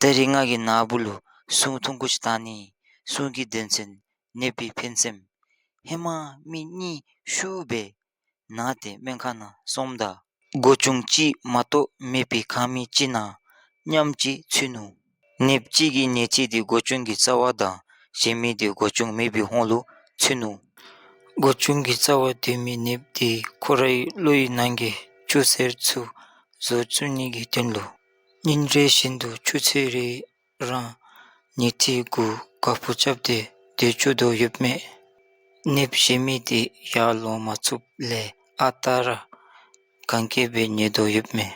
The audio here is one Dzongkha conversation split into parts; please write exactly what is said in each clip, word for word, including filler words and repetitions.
ད་རིས་ང་གིས་ནཱ་བུ་ལུ་སྲུང་ཐུང་ཀུ་ཅིག་བཏང་ནི། སྲུང་གི་དོན་ཚན་ནདཔ་གི་ཕན་སེམས། ཧེ་མ་མི་གཉིས་ཤུགས་སྦེ་ནཱ་ཏེ་སྨན་ཁང་ནང་སོངམ་ད་སྒོ་ཅུང་གཅིག་མ་གཏོགས་མེད་པའི་ཁང་མིག་ཅིག་ནང་མཉམ་ཅིག་ཚུད་ནུག། ནདཔ་གཅིག་གི་ནད་ཅིག་འདི་སྒོ་ཅུང་གི་རྩ་བ་དང་གཞན་མི་འདི་སྒོ་ཅུང་མེད་པའི་ཧོང་ལུ་ཚུད་ནུག། སྒོ་ཅུང་གི་རྩ་བར་སྡོད་མི་ནདཔ་འདི་ཁོ་རའི་བློ་ཡི་ནང་གི་ཆུ་སེར་ཚུ་བཟོ་བཅུག་ནི་གི་དོན་ལུ་ཉིན་རེ་བཞིན་དུ་ཆུ་ཚོད་རེ་རང་ཉལ་ཁྲི་གུ་ག་བུ་རྐྱབ་སྟེ་སྡོད་བཅུག་དོ་ཡོདཔ་མས། ནདཔ་གཞན་མི་འདི་ཡར་ལོང་མ་ཚུགསཔ་ལས་ཨ་རྟག་ར་གན་རྐྱལ་སྦེ་ཉལ་དོ་ཡོདཔ་མས།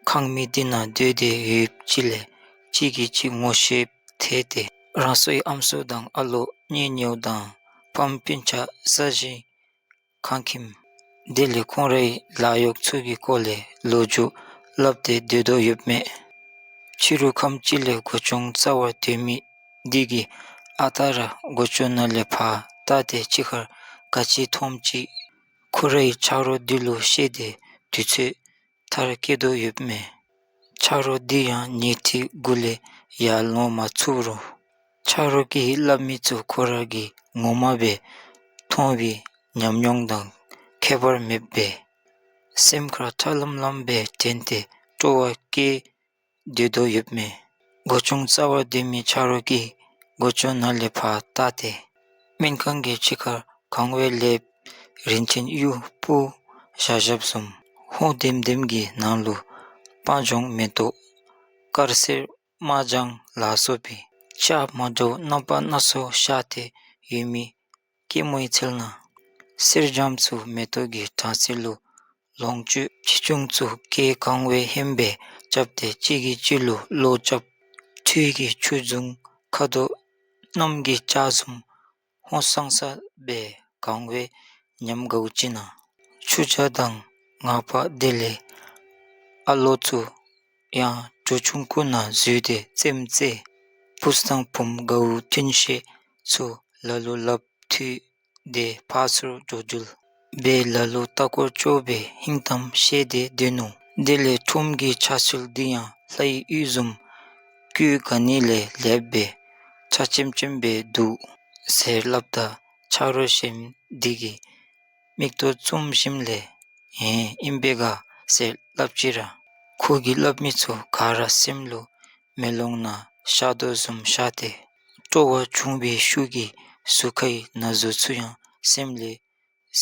ཁང་མིག་འདི་ནང་སྡོད་དེ་ཡོདཔ་ཅིག་ལས་གཅིག་གིས་གཅིག་ངོ་ཤེསཔ་ཐལ་ཏེ་རང་སོའི་ཨམ་སྲུ་དང་ཨ་ལོ་གཉེན་ཉེཝ་དང་ཕམ་སྤུན་ཆ་ས་གཞི་ཁང་ཁྱིམ་དེ་ལས་ཁོང་རའི་ལཱ་གཡོག་ཚུ་གི་སྐོར་ལས་ལོ་རྒྱུས་སླབ་སྟེ་སྡོད་དོ་ཡོདཔ་མས། ཕྱི་རུ་ཁམས་ཅིག་ལས་སྒོ་ཅུང་རྩ་བར་སྡོད་མི་འདི་གིས་ཨ་རྟག་ར་སྒོ་ཅུང་ནང་ལས་ཕར་བལྟ་སྟེ་ཕྱི་ཁར་ག་ཅི་མཐོངམ་ཅིག་ཁོ་རའི་ཆ་རོགས་འདི་ལུ་བཤད་དེ་དུས་ཚོད་མཐར་སྐྱེལ་དོ་ཡོདཔ་མས། ཆ་རོགས་འདི་ཡང་ཉལ་ཁྲི་གུ་ལས་ཡར་ལོང་མ་ཚུགས་རུང་ཆ་རོགས་ཀྱིས་སླབ་མི་ཚུ་ཁོ་ར་གིས་ངོ་མ་སྦེ་མཐོང་བའི་ཉམས་མྱོང་དང་ཁྱད་པར་མེདཔ་སྦེ་སེམས་ཁར་ཁྲ་ལམ་ལམ་སྦེ་དྲན་ཏེ་སྤྲོ་བ་སྐྱེས་སྡོད་དོ་ཡོདཔ་མས། སྒོ་ཅུང་རྩ་བར་སྡོད་མི་ཆ་རོགས་ཀྱིས་སྒོ་ཅུང་ནང་ལས་ཕར་བལྟ་སྟེ་སྨན་ཁང་གི་ཕྱི་ཁར་གང་བའི་ལེབ་རིན་ཆེན་གཡུ་སྤུངས་བཞག་བཞགཔ་བཟུམ་ཧོང་ལྡེམ་ལྡེམ་གྱི་ནང་ལུ་སྤང་ལྗོངས་མེ་ཏོག་དཀར་སེར་དམར་ལྗང་ལ་སོགས་པའི་ཆ་མ་འདྲཝ་རྣམ་པ་སྣ་ཚོགས་ཤར་ཏེ་ཡོད་མི་སྐྱེད་མོས་ཚལ་ནང་གསེར་སྦྱངམ་ཚུ་མེ་ཏོག་གི་གྲང་ཚིག་ལུ་ལོངས་སྤྱོད། ཆེ་ཆུང་ཚུ་སྐད་གང་བའི་ཧེམ་སྦེ་རྐྱབ་སྟེ་གཅིག་གིས་གཅིག་ལུ་བློ་རྐྱབ། ཁྲུས་ཀྱི་ཆུ་རྫུན་ཁ་དོག་གནམ་གྱི་ལྕགས་བཟུམ་ཧོང་སང་ས་སྦེ་གང་བའི་ཉམས་དགའཝ་ཅིག་ནང་ཆུ་བྱ་དང་ངར་པ་དེ་ལས་ཨ་ལོ་ཚུ་ཡང་གྲོ་ཆུང་ཀུ་ནང་འཛུལ་ཏེ་རྩེདམོ་རྩེ། བུཚ་དང་བུམོ་དགའཝ་ཐུན་བཤད་ཚུ་ལ་ལུ་སླབ་ཐུག་སྟེ་ཕར་ཚུར་འགྲོ་འགྲུལ་སྦེ་ལ་ལུ་ལྟ་སྐོར་ཅོག་སྦེ་ཧིང་གཏམ་བཤད་དེ་སྡོད་ནུག། དེ་ལས་ཁྲོམ་གྱི་ཆགས་ཚུལ་འདི་ཡང་ལྷའི་ཡུལ་བཟུམ་སྐུ་ག་ནི་ལས་ལེགསཔ་སྦེ་ཁྲ་ཆེམ་ཆེམ་སྦེ་འདུག་ཟེར་སླབ་ད་ཆ་རོགས་གཞན་འདི་གིས་མིག་ཏོ་བཙུམ་ཞིནམ་ལས་ཨེ་ཨིན་པས་ག་ཟེར་སླབ་ཅི་ར་ཁོ་གིས་སླབ་མི་ཚུ་ག་ར་སེམས་ལུ་མེ་ལོང་ནང་ཤར་དོ་བཟུམ་ཤར་ཏེ་སྤྲོ་བ་བྱུང་བའི་ཤུགས་ཀྱིས་ཟུར་ཁའི་ན་ཟུག་ཚུ་ཡང་སེམས་ལས་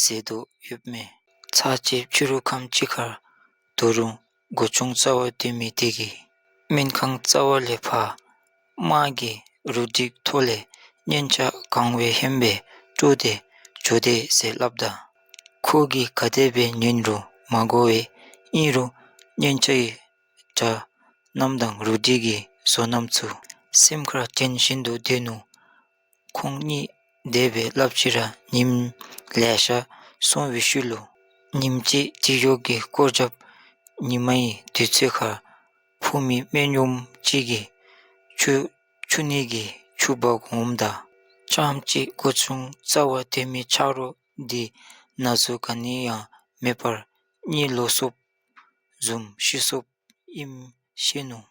ཟད་དོ་ཡོདཔ་མས། ཚར་གཅིག་ཕྱི་རུ་ཁམས་ཅིག་ཁར་ད་རུང་སྒོ་ཅུང་རྩ་བར་སྡོད་མི་དེ་གིས་སྨན་ཁང་རྩ་བ་ལས་ཕར་དམག་གི་རུ་སྒྲིག་ཐོག་ལས་སྙན་ཆ་གང་བའི་ཧེམ་སྦེ་དཀྲོགས་ཏེ་འགྱོ་དེས་ཟེར་སླབ་ད་ཁོ་གིས་ག་དེ་སྦེ་ཉན་རུང་མ་གོ་བས། ཨིན་རུང་སྙན་ཆའི་སྒྲ་རྣམས་དང་རུ་སྒྲིག་གི་བཟོ་རྣམ་ཚུ་སེམས་ཁར་དྲན་བཞིན་དུ་སྡོད་ནུག། ཁོང་གཉིས་དེ་སྦེ་སླབ་ཅི་ར་ཉིནམ་ལེ་ཤ་སོང་བའི་ཤུལ་ལུ་ཉིནམ་གཅིག་དྲིལ་སྒྱུར་གྱི་སྐོར་རྒྱབ་ཉི་མའི་དུས་ཚོད་ཁར་ཕུ་མི་སྨན་གཡོགམོ་ཅིག་གིས་ཆུ་འཁྱུ་ནི་གི་ཆུ་འབག་འོངམ་ད་རྐྱངམ་གཅིག་སྒོ་ཅུང་རྩ་བར་སྡོད་མི་ཆ་རོགས་འདི་ན་ཟུག་ག་ནི་ཡང་མེད་པར་གཉིད་ལོག་སོཔ་བཟུམ་ཤི་སོཔ་ཨིནམ་ཤེས་ནུག།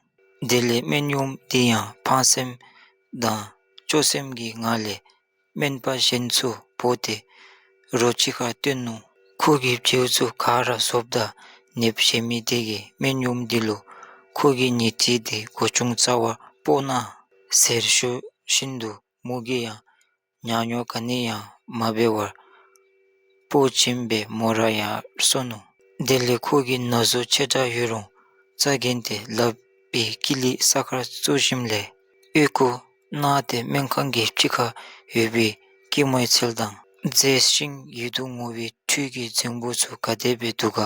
དེ་ལས་སྨན་གཡོགམོ་འདི་ཡང་ཕངས་སེམས་དང་སྐྱོ་སེམས་ཀྱི་ངང་ལས་སྨན་པ་གཞན་ཚུ་འབོ་སྟེ་རོ་ཁྱི་ཁར་བཏོན་ནུག། ཁོ་གི་བྱིའུ་ཚུ་ག་ར་བཟོཝ་ད་ནདཔ་གཞན་མི་དེ་གིས་སྨན་གཡོགམོ་འདི་ལུ་ཁོ་གི་ཉལ་ཁྲི་འདི་སྒོ་ཅུང་རྩ་བར་སྤོ་གནང་ཟེར་ཞུ་བཞིན་དུ་མོ་གིས་ཡང་ཉག་ཉོག་ག་ནི་ཡང་མ་འབད་བར་སྤོ་བྱིནམ་སྦེ་མོ་ར་ཡར་སོ་ནུག། དེ་ལས་ཁོ་གིས་ན་ཟུག་ཆེ་དྲགས་ཡོད་རུང་རྩ་འགེངས་ཏེ་ལགཔ་གིས་ཀི་ལི་ས་ཁར་བཙུགས་ཞིནམ་ལས་ཨོལ་ཀོ་ནང་ཏེ་སྨན་ཁང་གི་ཕྱི་ཁར་ཡོད་པའི་སྐྱེད་མོས་ཚལ་དང་མཛེས་ཤིང་ཡིད་དུ་འོང་བའི་ཁྲུས་ཀྱི་རྫིང་བུ་ཚུ་ག་དེ་སྦེ་འདུག་ག་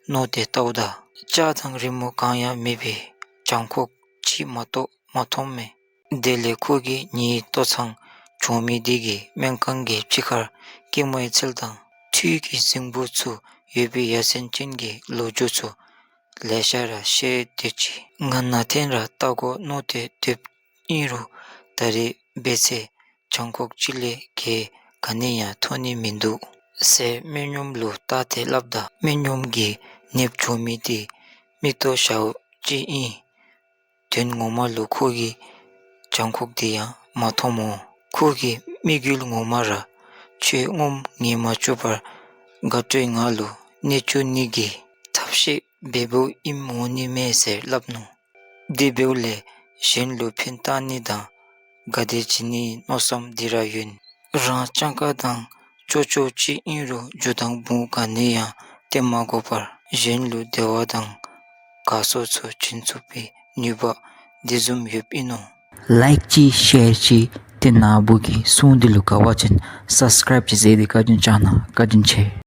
མནོ་སྟེ་བལྟཝ་ད་ལྕགས་དང་རི་མོ་གང་ཡང་མེད་པའི་བྱང་ཁོག་ཅིག་མ་གཏོགས་མ་མཐོངམ་མས། དེ་ལས་ཁོ་གི་ཉིད་ལྟོ་ཚང་གྱོང་མི་དེ་གིས་སྨན་ཁང་གི་ཕྱི་ཁར་སྐྱེད་མོས་ཚལ་དང་ཁྲུས་ཀྱི་རྫིང་བུ་ཚུ་ཡོད་པའི་ཡ་མཚན་ཅན་གྱི་ལོ་རྒྱུས་ཚུ་ལེ་ཤ་ར་བཤད་དེ་ཅིག་ང་ནཱ་ཐེངས་ར་བལྟ་དགོ་མནོ་སྟེ་སྡོདཔ་ཨིན་རུང་ད་རེས་འབད་ཚེ་བྱང་ཁོག་ཅིག་ལས་བརྒལ་ག་ནི་ཡང་མཐོང་ནི་མིན་འདུག་ཟེར་སྨན་གཡོགམོ་ལུ་བལྟ་སྟེ་སླབ་ད་སྨན་གཡོགམོ་གིས་ནདཔ་གྱོང་མི་དེ་མིག་ཏོ་ཞརཝ་ཅིག་ཨིན། དོན་ངོ་མ་ལུ་ཁོ་གི་བྱང་ཁོག་འདི་ཡང་མ་མཐོངམ་འོང་། ཁོ་གི་དམིགས་ཡུལ་ངོ་མ་ར་ཁྱོད་ངོམ་ངལ་མ་བཅུག་པར་དགའ་སྤྲོའི་ངང་ལུ་གནས་བཅུག་ནི་གི་ཐབས་ཤེས་འབདཝ་ཨིནམ་འོང་ནི་མས་ཟེར་སླབ་ནུག། དེ་འབདཝ་ལས་གཞན་ལུ་ཕན་བཏགས་ནི་དང་དགའ་བདེ་བྱིན་ནིའི་མནོ་བསམ་འདི་ར་ཡོད། རང་སྤྱང་ཀ་དང་ཅོག་ཅོག་ཅིག་ཨིན་རུང་རྒྱུ་དང་བུ་ག་ནི་ཡང་སྟེར་མ་དགོ་པར་གཞན་ལུ་བདེ་བ་དང་དགའ་སོ་ཚུ་བྱིན་ཚུགས་པའི་ནུས་པ་དེ་བཟུམ་ཡོདཔ་ཨིན་ནོ། ལའིཀ་ཅིག་ཤེར་ཅིག་ཏེ་ནཱ་བུ་གི་སྲུང་འདི་ལུ་དགའ་བ་ཅིན་སབ་སི་ཀརའིབ་ཅིག་མཛད་དེ་བཀའ་དྲིན་བསྐྱང་གནང་། བཀའ་དྲིན་ཆེ།